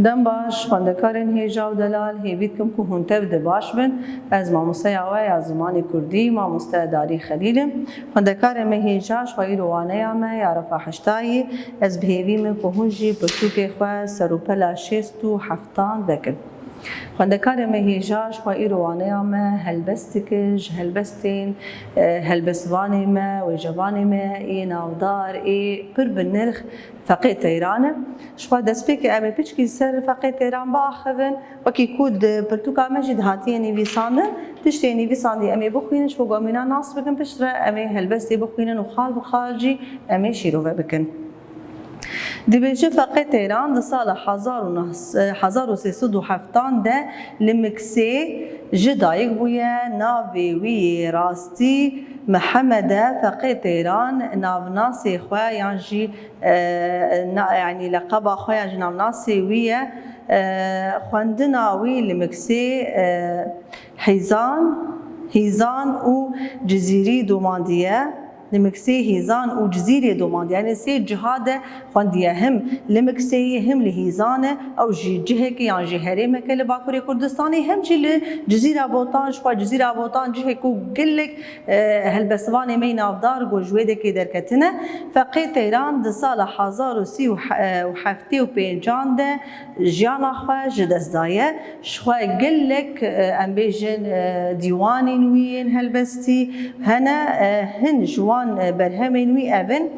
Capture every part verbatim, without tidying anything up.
Dem baş, xwendekarên hêja û delal, hêvî dikim ku hûn tev de baş bin. Ez mamosteya we ya zimanê kurdî, mamoste Darî Xelîl im. Xwendekarê me hêja, ji xwe îro waneya me ya refa heştayî. Ez bi hêvî me ku hûn jî pirtûkê xwe serûpela şêst û heftan vekin. Xwendekarê me hêja, ji xwe îro waneya me helbest dike, ji helbestên, e, helbestvanê me, wêjevanê me ê navdar, ê pir bi nirx Feqê Teyran e. Ji xwe destpêkê em ê piçkî ser Feqê Teyran biaxivin. Wekî ku di pirtûka me jî dihatiye nivîsandin, tiştê nivîsandî em ê bixwînin, ji bo ku em wîna nas bikin, piştre em ê helbestê bixwînin û xal bi xal jî em ê şîrove bikin. Dibêje Feqê Teyran di sala hezar û neh, hezar û sê sed û heftan de li Miksê ji dayik bûye, navê wî yê rastî Mihemed e. Feqê Teyran navnasê xwe yan jî, e, na-, yanî leqeba xwe yan jî navnasê wî ye. E, xwendina wî li Miksê, e, Hîzan, Hîzan û Cizîrî domandiye. Li Miksê, Hîzan û Cizîrê domandiye. Yanî sê ciha de xwendiye. Him li Miksê ye, him li Hîzan e. Ew jî cihekî yan jî herêmeke li Bakurê Kurdistanê, hem jî li Cizîra Botan. Ji xwe Cizîra Botan cihê ku gelek, e, helbestvanê me yê navdar ku ji wê dekê derketine. Feqê Teyran di sala hezar û sî û heftê û pêncan de jiyana xwe ji dest daye. Ji xwe gelek, e, em bêjin, e, dîwanên wî yên helbestî hene, e, hin ji wan, e, berhemên wî ev in.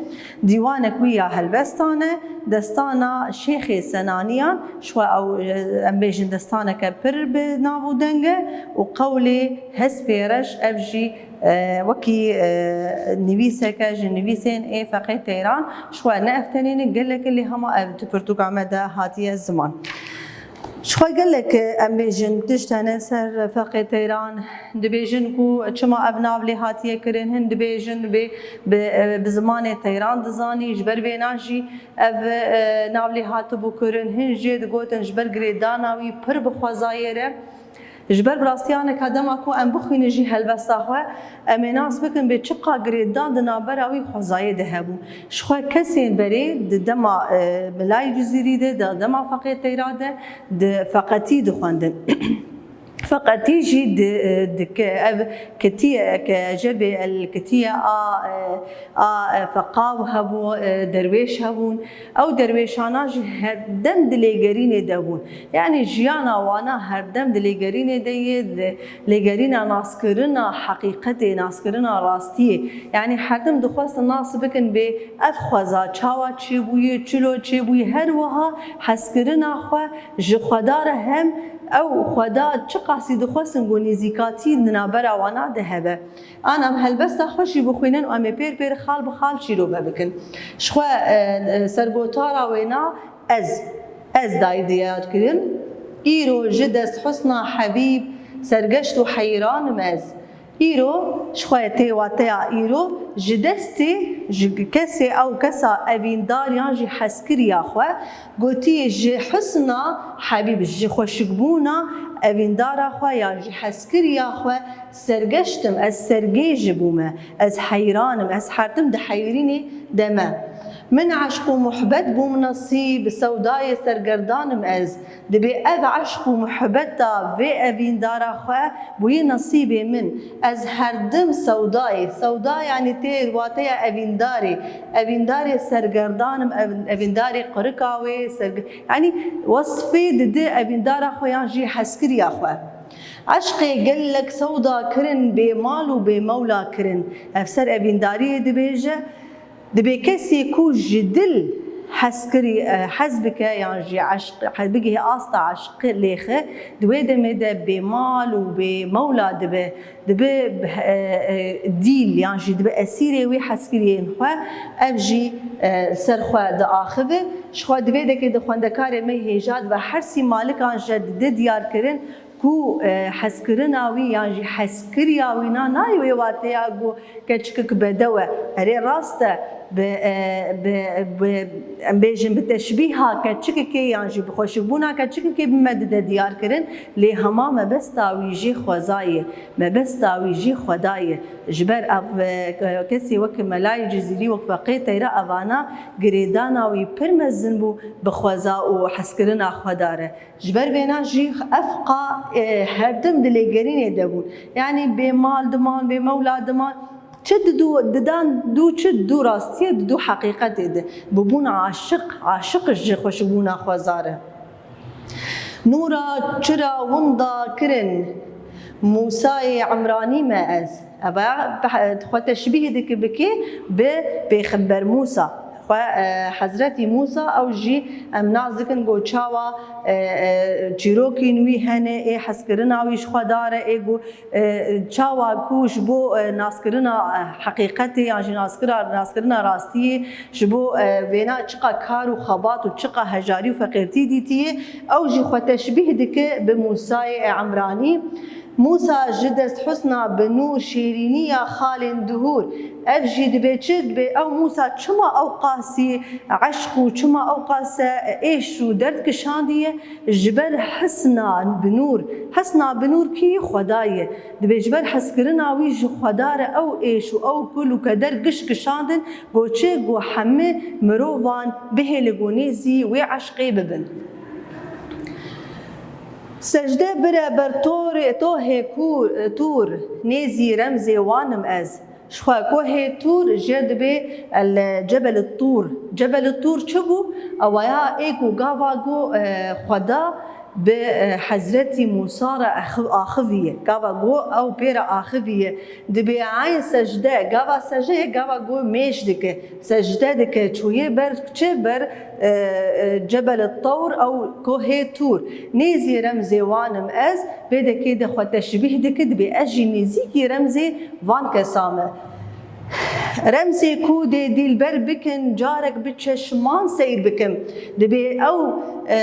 Dîwanek wî ya helbestan e, destana Şêxê Senaniyan, ji xwe ew, e, em bêjin destaneke pir bi nav û deng e û qewlê Hespê Reş ev jî, e, wekî, e, nivîseke ji nivîsên ê Feqê Teyran, ji xwe ne ev tenê ne, gelek lê hema ev di pirtûka me de hatiye ziman. Ji xwe gelek, em bêjin, tişt hene ser Feqê Teyran. Dibêjin ku çima ev nav lê hatiye kirin, hin dibêjin bi, bi, bi zimanê Teyran dizanî, ji ber vêna jî ev, e, nav lê hatibû kirin. Hin jê digotin ji ber girêdana wî pir bi xwezayê re. Ji ber bi rastî aneka dema ku em bixwînin jî helbesta xwe, em ê nas bikin bê çiqa girêdan di navbera wî xwezayê de hebû. Ji xwe kesên berê di dema, e, Milayê Cizîrî de, di dema Feqê Teyra de, di feqetî dixwendin. Feqetî jî di, e, dike, ev kitiye ke jebê el kitiye a, e, a, e, feqaw hebû, e, derwêş hebûn. Ew derwêşana jî herdem di lêgerînê de bûn. Yanî jiyana wana herdem di lêgerînê de yê, di lêgerîna naskirina heqîqetê, naskirina rastiyê. Yanî herdem dixwestin nas bikin bê ev xweza çawa çêbûyê, çilo çêbûyê, her wiha hezkirina xwe ji Xweda re hem ew Xweda çiqasî dixwestin ku nêzîkatî di navbera wana de hebe. An em helbesta xwe jî bixwînin û em ê pêr pêr xal bi xal şîrove bikin. Ji xwe, e, e, sergotara wêna ez, ez dayî diyar kirin. Îro ji dest husna Hebîb sergeşt û heyran im ez. Îro, ji xwe tê wateya îro, ji destê, ji kesê ew kesa evîndar yan jî hezkiriya xwe, gotiye ji husna Hebîb, ji xweşikbûna evîndara xwe yan jî hezkiriya xwe sergeşt im, ez sergêj bûme, ez heyran im, ez herdim di heyrînê de me. Min eşq û muhbet bûm nesîb, sewdayê sergerdan im ez. Dibê ev eşq û muhbeta vê evîndara xwe bûyî nesîbê min. Ez herdim sewdayê, sewda yanî tê wateya evîndarê. Evîndarê sergerdan im, ev-, evîndarê qirika wê, serg-, yanî wesfê dide evîndara xwe yan jî hezkiriya xwe. Eşqê gelek sewda kirin, bê mal û bê mewla kirin. Ev ser evîndariyê dibêje, dibê kesê ku ji dil hez kirî, e, hez bike yan jî eşq, he-, bigihê asta eşqê lêxe, di wê demê de bê mal û bê mewla dibe, dibe, e, e, dîl yan jî dibe esîrê wî hezkiriyên xwe, ev jî, e, ser xwe diaxive. Ji xwe di vê dekê de xwendekarê me hêja dibe her sî malikan ji dide diyar kirin, ku, e, hezkirina wî yan jî hezkiriya wî na nayê wê wateya ku keçikik bedew e. Erê rast e, Bi, e, bi, bi, em bêjin bi teşbîha keçikekê yan jî bi xweşikbûna keçikekê bi me dide diyar kirin, lê hema mebesta wî jî xweza ye, mebesta wî jî Xweda ye. Ji ber ev, e, kesê wek Melayê Cizîrî, wek Feqê Teyra, evana girêdana wî pir mezin bû bi xweza û hezkirina Xweda re. Ji ber vêna jî ev qa, e, herdim di lêgerînê de bûn. Yanî bê mal diman, bê mewla diman. Çi di dû, didan dû, çi di dû rastiyê, di dû heqîqetê de bibûn aşiq, aşiq ji xweşikbûna xweza re. Nûra çira winda kirin, Mûsayê Emranî me ez. Eva xwe teşbîh dike bikê bi Pêxember Mûsa. Xwe, e, Hezretî Mûsa, ew jî em nas dikin ku çawa, e, e, çîrokên wî hene, ê hezkirina wî ji Xweda re, ê ku e, çawa ku ji bo, e, naskirina, e, heqîqetê yan jî naskira-, naskirina rastiyê, ji bo, e, vêna çiqa kar û xebat û çiqa hejarî û feqîrtî dîtiye, ew jî xwe teşbîh dike bi Mûsayê Emranî. Mûsa ji dest husna bi nûr şêrîniya xalên duhûr. Ev jî dibê çi? Dibê ew Mûsa çima ew qasî eşq û çima ew qase êş û derd kişandiye? Ji ber hesna bi nûr. Hesna bi nûr kî? Xweda ye. Dibê ji ber hezkirina wî ji Xweda re ew êş û ew kul û keder giş kişandin, go çi? Go hemî mirovan bihêle go nêzî wê eşqê bibin. Secde bire ber torê, tohê kûr, tûr, nêzî remzê wan im ez. Ji xwe kohê Tûr jê dibê el Cebel Tûr. Cebel Tûr çi bû? Ewaya ê ku gava ku, e, Xweda bi, e, Hezretî Mûsa re axi-, axiviye. Gava ku ew pê re axiviye. Dibê eyn secde, gava secde ye, gava ku mêj dike. Secde dike, çûye ber çi? Ber, e, e, Cebel Tûr ew kohê Tûr. Nêzî remzê wan im ez, vê dekê de xwe teşbîh dike, dibê ez jî nêzîkî remzê van kesa me. Remzê ku dê dîlber bikin, carek bi çeşman seyr bikim. Dibê ew, e,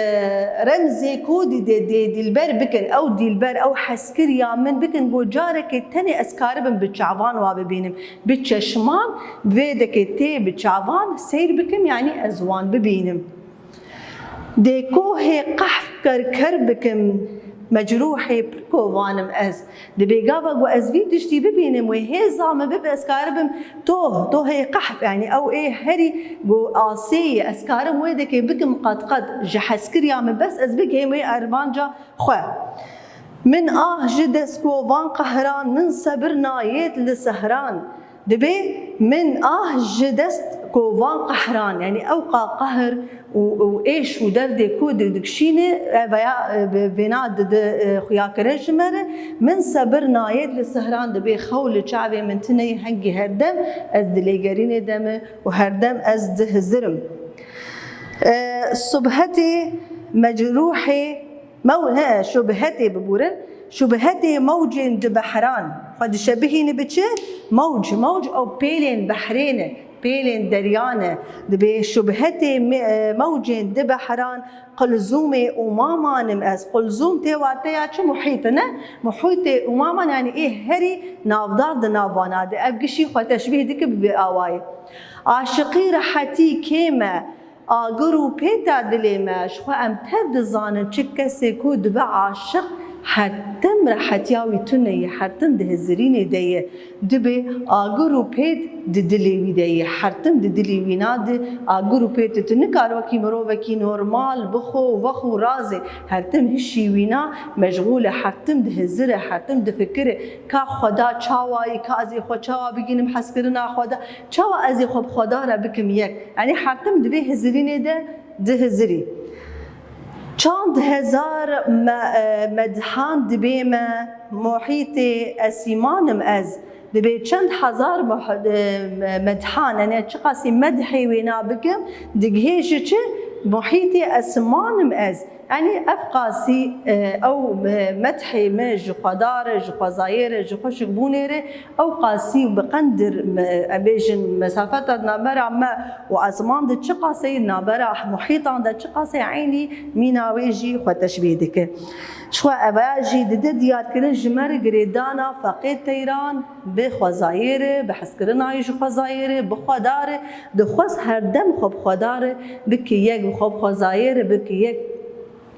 remzê ku dê, dê, dê dîlber bikin, ew dîlber, ew hezkiriya min bikin, ku carekê tenê ez karibim bi çavan wa bibînim. Bi çeşman, vê dekê tê bi çavan seyr bikim, yanî ez wan bibînim. Dê kohê qehf kerker bikim, mecrûhê pir kovanim ez. Dibê gava ku ez vî tiştî bibînim wê hêza min bibe, ez karibim toh, tohê qehf, yanî ew ê herî ku asê ye, ez karim wê dekê bikim qat qat, ji hezkiriya min bes ez bigihêm wê armanca xwe. Min ah ji dest kovan qehran, min sebir nayêt li sehran. Dibê min ah ji dest kovan qehran, yanî ew qa qehir û, û êş û derdê ku di-, dikişîne, e, veya, e, bi vêna di, di, e, xuya kire ji me re, min sebir nayêt li sehran, dibê xew li çavê min tune ye, hengî herdem ez di lêgerînê de me û herdem ez di hizir im. E, subhetê mecrûhê Mew-, he, şubhetê, biborin, şubhetê mewcên di behran. Xwe dişebihîne bi çi? Mewc, mewc ew pêlên behrê ne, pêlên derya ne. Dibê şubhetê me-, e, mewcên di behran, qulzûmê umaman im ez. Qulzûm tê wateya çi? Muhît ne? Muhîtê umaman, yanî ê herî navdar di nav wana de. Ev gişî xwe teşbîh dike bi vê awayê. Aşiqî rehetî kêm e. Agir û pêta dilê me, ji xwe em tev dizanin, çi kesê ku dibe aşiq, her tim rehetiya wî tune ye, her tim di hizirînê de ye. Dibê agir û pêt di dilê wî de ye, her tim di dilê wîna de agir û pêt e. Tu nikare wekî mirovekî normal bixwe û vex û razê, her tim hişî wîna meşxûl e, her tim dihizire, her tim difikire, ka Xweda çawa ye, ka ez ê xwe çawa bigînim hezkirina Xweda, çawa ez ê xwe bi Xweda re bikim yek. Yanî her tim di vê hizirînê de dihizirî. Çand hezar me-, e, medhan dibê me muhîtê esîman im ez. Dibê çend hezar muh-, e, medhan, yanî çiqasî medhê wêna bikim, digihê ji çi? Muhîtê esîman im ez. Yanî ev qasî, e, ew me-, methê me ji xwedar e, ji xwezayê re, ji xweşikbûnê re, ew qasî û bi qendir me-, em bêjin mesafeta di navbera me û esman de çi qaseyî, navbera muhîtan de çi qaseyî eynî mîna wê jî xwe teşbîh dike. Ji xwe eve jî dide diyarkirin ji me re girêdana feqê teyran bi xwezayê re, bi hezkirina wî ji xwezayê re, bi xwedar e, dixwest her dem xwe bi xwedar re bike yek, bi xwe bi xwezayê re bike yek.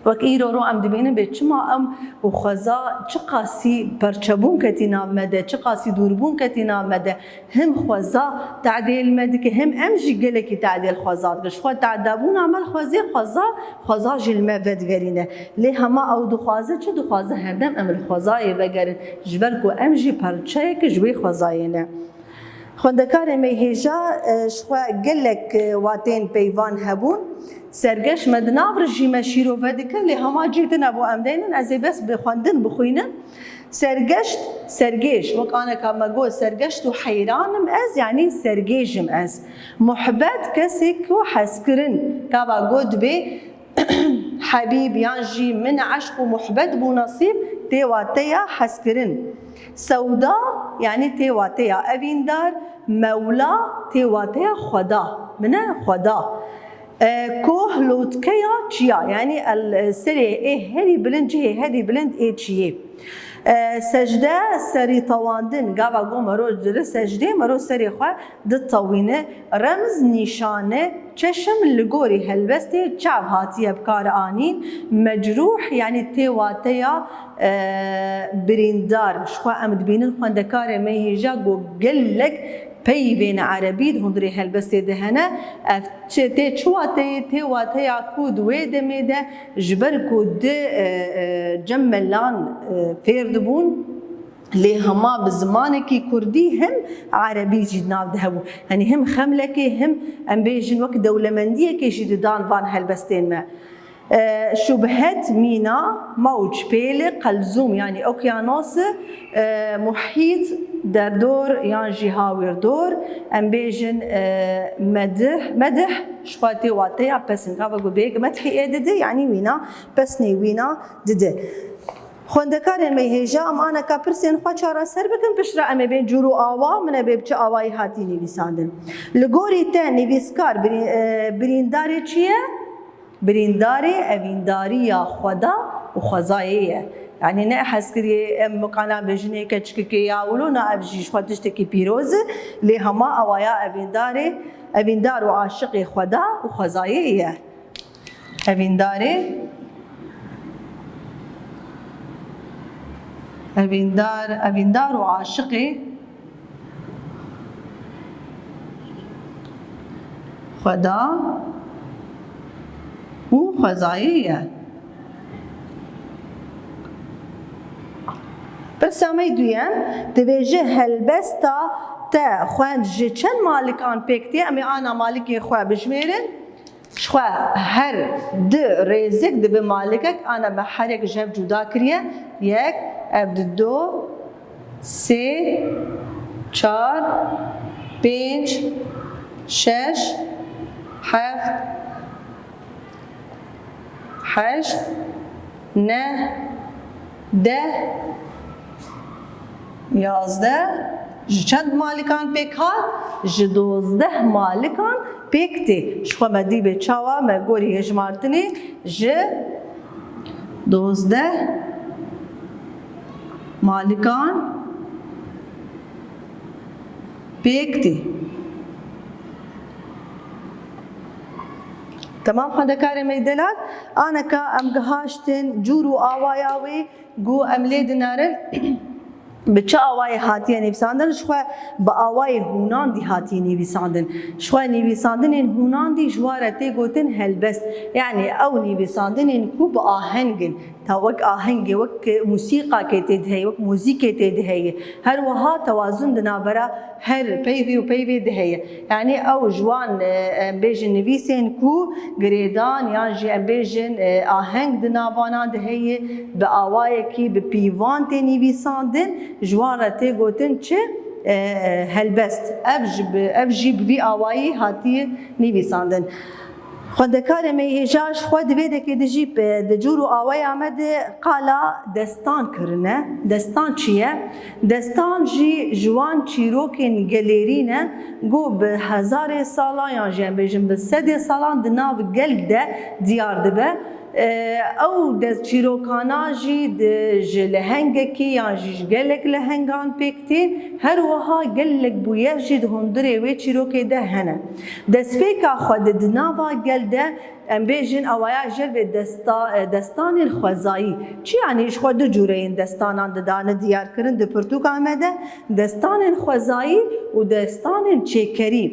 Wek îro ro em dibînin bê çima em û xweza çi qasî perçebûn ketî nav me de, çi qasî dûrbûn ketî nav me de. Him xweza tadê li me dike, him em jî gelekî tadê li xweza dikin. Ji xwe tadebûna me li xwezê, xweza, xweza jî li me vedigerîne. Lê hema ew dixwaze çi dixwaze? Her dem em li xwezayê vegerin. Ji ber ku em jî parçeyek ji wê xwezayê ne. Xwendekarê me hêja, e, ji xwe gelek, e, watên peyvan hebûn. Sergeş me di nav re jî me şîrove dikir, lê hema cî tune bû em deynin, ez ê bes bi xwendin bixwînim. Sergeşt, sergêj, wek aneka me got, sergeşt û heyran im ez, yanî sergêj im ez. Muhbet, kesê ku hezkirin, gava got dibê, Hebîb yan jî min eşq û muhbet bû nesîb, tê wateya hezkirin. Sewda, yanî tê wateya evîndar, mewla, tê wateya xweda. Min e xweda. E, koh, lotkeya çiya, yanî el, serê ê herî bilind, cihê herî bilind ê çiyê. E, secde, serî tewandin, gava ku mero diri secdê, mero serê xwe ditewîne. Remz, nîşane, çeşm li gorî helbestê çav hatiye bi kar anîn. Mecrûh, yanî tê wateya, e, birîndar. Ji xwe em dibînin xwendekarê me hêja ku gelek peyvên erebî di hundirê helbestê de hene. Ev çi, tê çi wateyê? Tê wateya ku di wê demê de ji ber ku di, e, e, cem melan, e, fêr dibûn, lê hema bi zimanekî kurdî him erebî jî di nav de hebû. Yanî him xemlekê, him em bêjin wek dewlemendiyekê jî didan van helbestên me. E, şubhet, mîna, mewc, pêli, qelzûm, yanî okyanos, e, muhît, derdor yan jî hawîrdor, em bêjin, e, medih, medih, ji xwe tê wateya pesn. Gava ku bêk medhî ê dide, yanî wîna, pesnê wîna dide. Xwendekarên me hêja, em aneka pirsên xwe çareser bikin, piştre em ê bên cûr û awa, min e bê bi çi awayî hatî nivîsandin. Li gorî te nivîskar birî-, e, birîndarê çi ye? Birîndarê evîndariya xweda û xwezayê ye. Yanî ne hezkiriyê em kana bêjinê keçikekê ya wilo, na ev jî ji xwe tiştekî pîroz e, lê hema awaya evîndarê, evîndar û aşiqê xweda û xwezayê ye. Evîndarê, evîndar, evîndar û aşiqê Xweda û xwezayê ye. Pirsa me duyem, dibêje helbesta te xwend ji çend malikan pêk tê? Em ê ana malikên xwe bijmêrin. Ji xwe her du rêzik dibe malikek, ana me herek ji hev cuda kiriye. Yek, ev dido, sê, çar, pênc, şeş, heft, heşt, neh, deh, yazdeh, ji çend malikan pêk hat? Ji dozdeh malikan pêk tê. Ji xwe me dî bê çawa me gorî hejmartinê ji dozdeh malikan pêk tê. Temam xwendekarê me delal, aneka em gihaştin cûr û awaya wê ku em lê dinerin. Bi çi awayê hatiye nivîsandin? Ji xwe bi awayê hûnandî hatiye nivîsandin. Ji xwe nivîsandinên hûnandî ji wan re tê gotin helbest. Yanî ew nivîsandinên ku bi aheng in. Ta wek ahengê, wek musîqakê tê de heye, wek muzîkê tê de heye. Her wiha tewazun di navbera her peyvê û peyvê de heye. Yanî ew ji wan, e, em bêjin nivîsên ku girêdan yan jî em bêjin, e, aheng di navanan de heye, bi awayekî, bi pîvan tê nivîsandin, ji wan re tê gotin çi? E, e, helbest. Ev ji bi, ev jî bi vî awayî hatiye nivîsandin. Xwendekarê me hêja ji xwe di vê dekê de jî pe-, di cûr û awaya me de qala destan kirine. Destan çi ye? Destan jî ji wan çîrokên gelêrî ne, ku bi hezarê salan yan jî em bêjin bi sedê salan di nav gel de diyar dibe. Ew dest çîrokana jî di, ji lehengekî yan jî ji gelek lehengan pêk tên, her wiha gelek bûyer jî di hundirê wê çîrokê de hene. Destpêka xwe di, di nava gel de, em bêjin, ewaya jêr bê desta-, destanên xwezayî. Çi yanî? Ji xwe du cûreyên destanan didane diyar kirin di pirtûka me de, destanên xwezayî û destanên çêkerî.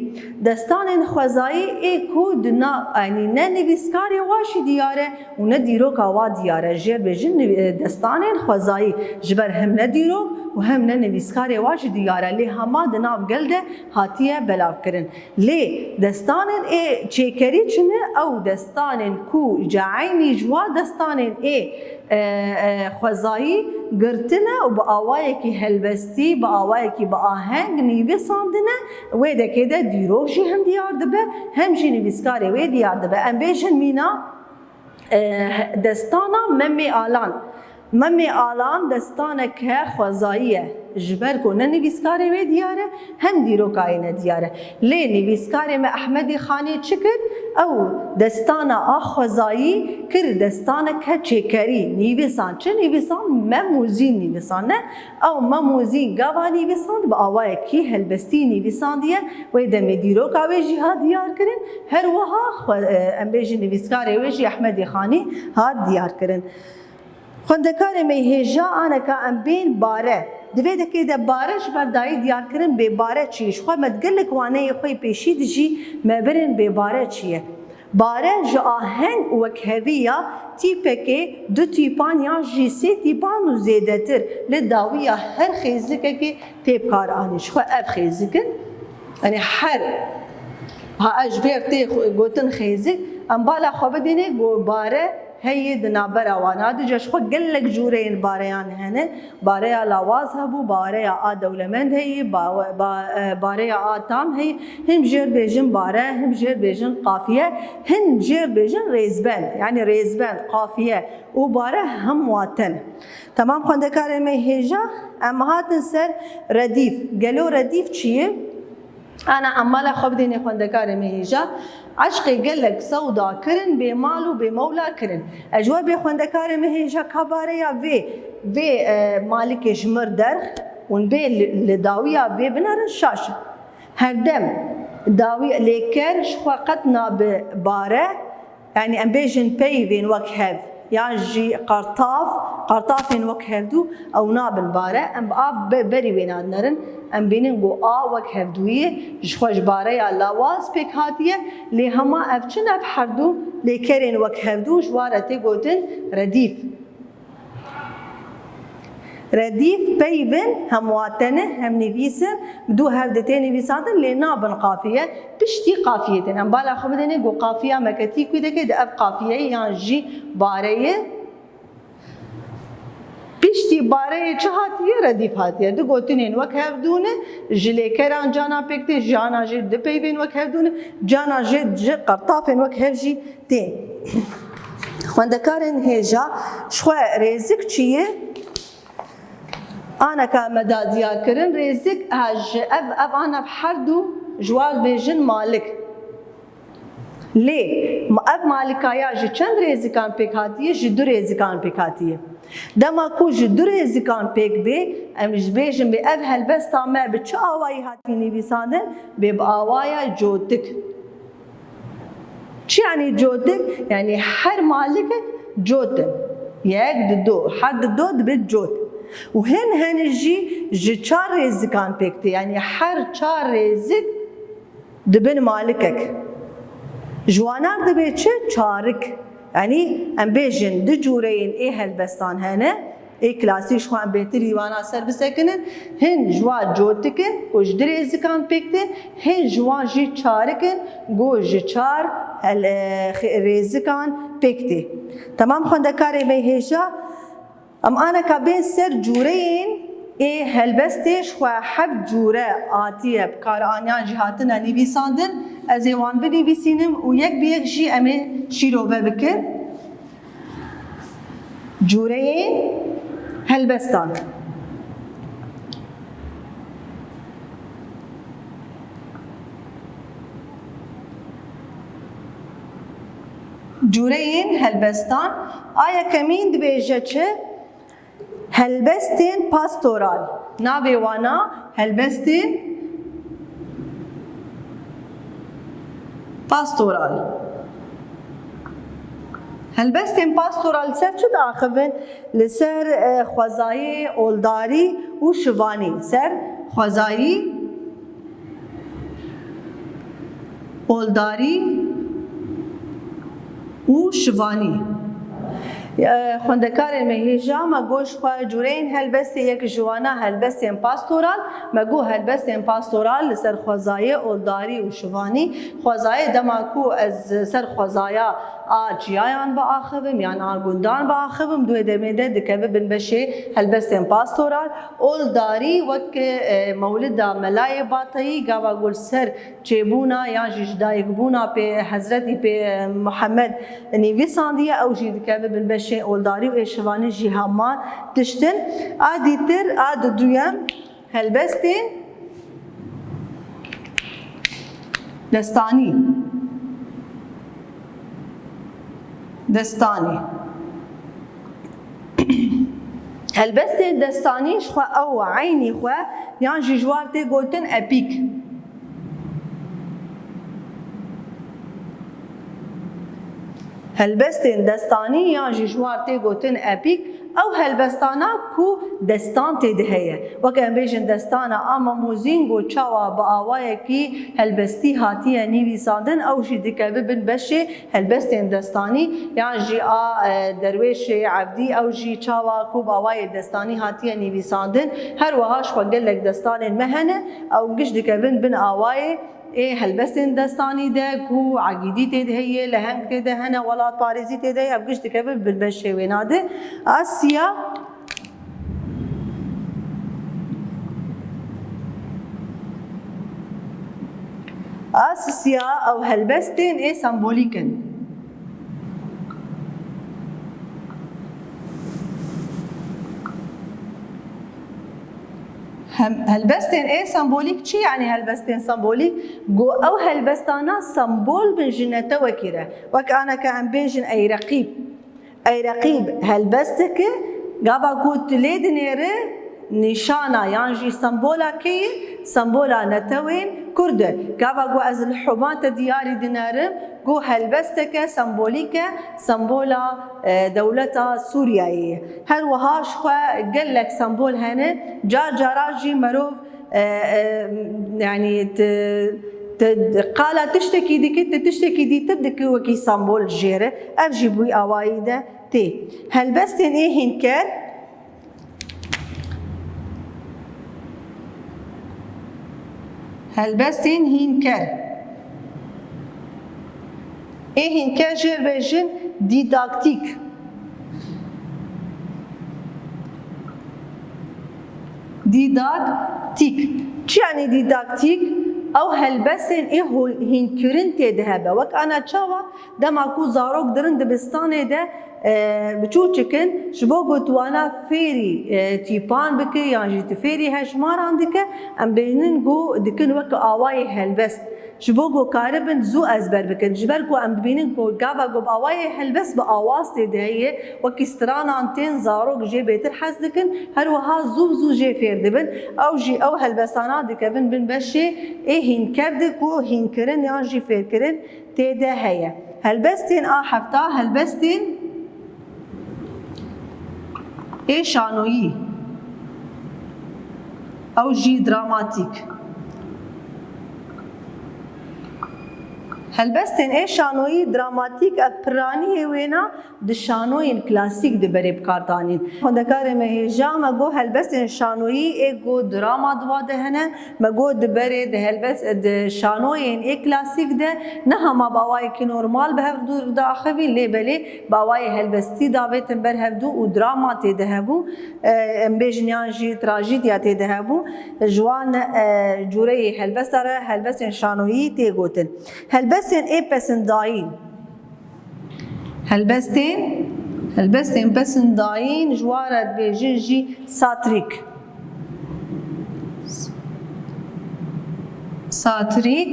Destanên xwezayî ê ku di na-, yanî ne nivîskarê wa jî diyar e, û ne dîroka wa diyar e. Jêr bêjin niv-, e, destanên xwezayî, ji ber hem ne dîrok û hem ne nivîskarê wa jî diyar e. Lê hema di nav gel de hatiye belavkirin. Lê destanên ê çêkerî çi ne? Ew destanên ku ceynî ji wa destanên ê, e, e, xwezayî girtine û bi awayekî helbestî, bi awayekî bi aheng nivîsandine, wê dekê de dîrok jî hem diyar dibe, hem jî nivîskarê wê diyar dibe. Em bêjin mîna, e, destana Memê Alan. Memê Alan destaneke xwezayî ye. Ji ber ku ne nivîskarê wê diyar e, hem dîroka wê ne diyar e. Lê nivîskarê me Ehmedî Xanî çi kir? Ew destana a xwezayî kir destaneke çêkerî. Nivîsan çi? Nivîsan Mem û Zîn nivîsan ne. Ew Mem û Zîn gava nivîsand bi awayekî helbestî nivîsandiye. Wê demê dîroka wê jî hat diyar kirin. Her wiha xwe-, e, em bêjin nivîskarê wê jî Ehmedî Xanî hat diyar kirin. Xwendekarê me hêja, aneka em bên bare. Di vê dekê de bare ji ber dayî diyar kirin, bê bare çi ye? Ji xwe me di gelek waneyê xwe yê pêşî de jî me birin bê bare çi ye. Bare ji aheng û wekheviya tîpekê, du tîpan yan jî sê tîpan û zêdetir li dawiya her xêzikekê tê bikaranîn. Ji xwe ev xêzik in, yanî her, ha, ez ji vê tê xwe-, gotin xêzik, em bala xwe bidînê ku bare heye di navbera wana de. Ji xwe gelek cûreyên bareyan hene. Bareya lawaz hebû, bareya a dewlemend heye, ba-, ba-, e, bareya a tam heye. Him jêr bêjin bare, him jêr bêjin qafiye, hin jêr bêjin rêzbend. Yanî rêzbend, qafiye û bare hemwaten. Temam xwendekarê me hêja, em hatin ser redîf. Gelo redîf çi ye? Ana em mala xwe bidêne xwendekarê me hêja. Eşqê gelek sewda kirin, bê mal û bê mewla kirin. Ez ji we bê xwendekarê me hêja ka bareya vê, vê, e, malikê ji mir derx û bê li, li dawiya vê binerin şaş in. Herdem dawî lêker ji xwe qet nabe bare, yanî em bêjin peyvên wek hev, yan jî qartaf, qartafên wek hevdû ew nabin bare, em bi a be-, berî wê nadinerin, em bînin ku a wek hevdûyê ji xwe ji bareya lawaz pêk hatiye, lê hema ev çi ne, ev herdû lêkerên wek hevdû ji wan re tê gotin redîf. Redîf peyvin hem watene hem nivîsin, bi du hev de tê nivîsandin, lê nabin qafiye, piştî qafiyê tên. Em bala xwe bidêne ku qafiya me ketî ku deke di ev qafiyeyê yan jî bareyê. Piştî bareyê çi hatiye? Redîf hatiye. Du gotinên wek hev dû ne, ji lêkeran cana pêk tê, cana jê du peyvên wek hev dû ne, cana jê ji qertafên wek hev jî tê. Xwendekarên hêja, ji xwe rêzik çi ye? Aneka me da diyar kirin, rêzik, ha, ji ev, ev ana her du ji wan bêjin malik. Lê ma-, ev malikaya ji çend rêzikan pêk hatiye? Ji du rêzikan pêk hatiye. Dema ku ji du rêzikan pêk bê, em ji bêjin bê ev helbesta me bi çi awayî hatiye nivîsandin? Bê bi awaya cotik. Çi yanî cotik? Yanî her malikek cot in. Yek, di do, her di do dibe cot. Û hin hene jî ji çar rêzikan pêk tê. Yanî her çar rêzik dibin malikek. Ji wanan dibe çi? Çarik. Yanî em bêjin du cûreyên ê helbestan hene. Ê klasî ji xwe em bêtir îwana ser bisekinin. Hin ji wa cotik in ku ji du rêzikan pêk tê, hin ji wan jî çarik in ku ji çar hel-, e, xê-, rêzikan pêk tê. Temam xwendekarê me hêja, em aneka bên ser cûreyên Ê helbestê ji xwe heft cûre hatiye bikaranîn yan jî hatine nivîsandin. Ez ê wan binivîsînim û yek bi yek jî em ê şîrove bikin. Cûreyên helbestan. Cûreyên helbestan. A yekemîn dibêje çi? Helbestên pastoral. Navê wana helbestên pastoral. Helbestên pastoral li ser çi diaxivin? Li ser, e, xwezayê oldarî û şivanî. Ser xwezayî oldarî û şivanî. E, xwendekarên me hêja, me got ji xwe cûreyên helbestê, yek ji wana helbestên pastoral, me got helbestên pastoral li ser xwezayê oldarî û şivanî. Xwezayê, dema ku ez ser xwezaya a çiyayan biaxivim yan a gundan biaxivim, di wê demê de dikeve bin beşê helbestên pastoral. Oldarî wek, e, mewlida Melayê Bateyî, gava ku li ser çêbûna yan jî ji dayikbûna pê Hezretî pê Muhammed nivîsandiye, ew jî dikeve bin beşê oldarî û ê şivanî jî heman tişt in. A dîtir, a diduyem, helbestên destanî. Destanî. Helbestên destanî ji xwe ew eynî xwe yan jî ji war tê gotin epîk. Helbestên destanî yan jî ji war tê gotin epîk, ew helbestana ku destan tê de heye. Weke em bêjin destana Ama Mozîn ku çawa bi awayekî helbestî hatiye nivîsandin, ew jî dikeve bin beşê helbestên destanî yan jî a, e, Derwêşê Evdî, ew jî çawa ku bi awayê destanî hatiye nivîsandin. Her wiha ji xwe gelek destanên me hene, ew giş dikevin bin awayê ê helbestên destanî de ku egîdî tê de heye, leheng tê de hene, welatparêzî tê de heye, ev giş dikevin bin beşê wêna de. Asya. A sisiya ew helbestên ê sembolîk in. Hem, helbestên ê sembolîk çi, yanî helbestên sembolîk? Ku ew helbestana sembol bin ji netewekî re. Wek aneke em bêjin ey reqîb. Ey reqîb helbestek e, gava ku tu lê dinêre nîşana yan jî sembola kê ye? Sembola netewên Kurd e. Gava ku ez li Homa te diyarî dinerim, ku helbestek e, sembolîk e, sembola, e, dewleta Sûriyeyê ye. Her wiha ji xwe gelek sembol hene, car cara jî merov, e, e, yanî tu, tu qala tiştekî dikî, tu tiştekî dîtir dikî wekî sembol jê re. Ev jî bi wî awayî de tê. Helbestên ê hînker, helbestên hînker. Ê hînker jê re bêjin dîdaktîk. Dîdaktîk. Çi yanî dîdaktîk? Ew helbestên ê hol-, hînkirin tê de hebe. Wek ana çawa? Dema ku zarok dirin dibistanê de, e, biçûçik in, ji bo ku tu wana fêrî, e, tîpan bike yan jî tu fêrî hejmaran dike, em bêjin ku dikin wek awayê helbest. Ji bo ku karibin zû ezber bikin. Ji ber ku em dibînin ku gava ku bi awayê helbest bi awaz tê de heye, wekî stranan tên, zarok jê bêtir hez dikin, her wiha zû bi zû jê fêr dibin. Ew jî ew helbestana dikevin bin beşê ê hînker de ku hînkirin yan jî fêrkirin tê de heye. Helbestên a hefta, helbestên ê şanoyî, ew jî dramatîk. Helbestên ê şanoyî dramatîk ev piraniyê wêna di şanoyên klasîk de berê bi kar danîn. Xwendekarê me hêja me got helbestên şanoyî ê ku drama di wa de hene, me got di berê di helbest, di şanoyên ê klasîk de ne hema bi awayekî normal bi hev dû diaxivîn, lê belê bi awayê helbestî davêtin ber hevdû û drama tê de hebû, e, em bêjin yan jî trajîdya tê de hebû. Ji wan, e, cûreyê helbesta re helbestên şanoyî tê gotin. Helbestên ê pesindayî. Helbestên, helbestên pesindayîn ji wan re dibêjin jî satirîk. Satirîk,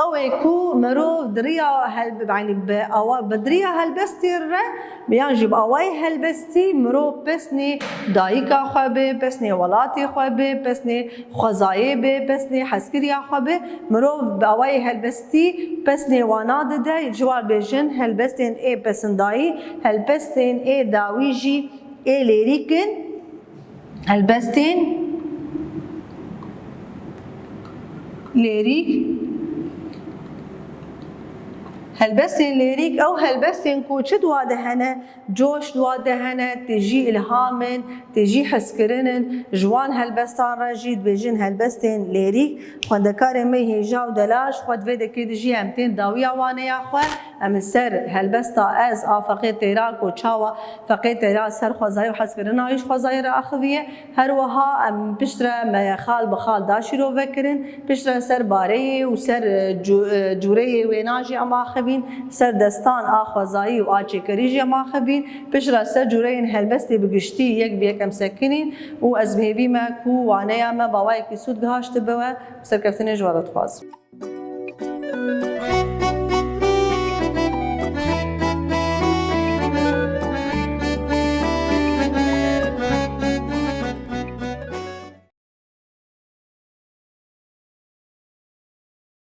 ew ê ku mirov di riya hel-, yanî bi awa, bi di riya helbestê re, yan jî bi awayê helbestî mirov pesnê dayika xwe bê, pesnê welatê xwe bê, pesnê xwezayê bê, pesnê hezkiriya xwe bê, mirov bi awayê helbestî pesnê wana dide, ji wan bêjin helbestên ê pesindayî, helbestên ê dawî jî ê lêrîk in, helbestên lêrîk, helbestên lêrîk, ew helbestên ku çi di wa de hene, coş di wa de hene, tê jî îlham in, tê jî hezkirin in. Ji wan helbestan re jî dibêjin helbestên lêrîk. Xwendekarê me hêja û delal ji xwe di vê dekê de jî em tên dawiya waneya xwe. Em li ser helbesta Ez a Feqê Têra ku çawa Feqê Têra ser xwezayî û hezkirina wî ji xwezayî re axiviye. Her wiha em piştre me xal bi xal da şîrove kirin. Piştre ser bareyê û ser, e, cû-, e, cûreyê wêna jî em axivîn, ser destan a xwezayî û a çêkerî jî em axivîn, piştre ser cûreyên helbestê bi giştî yek bi yek em sekinîn û ez bi hêvî me ku waneya me bi awayekî sûd gihaştibe we, serkeftinê ji we re dixwazim.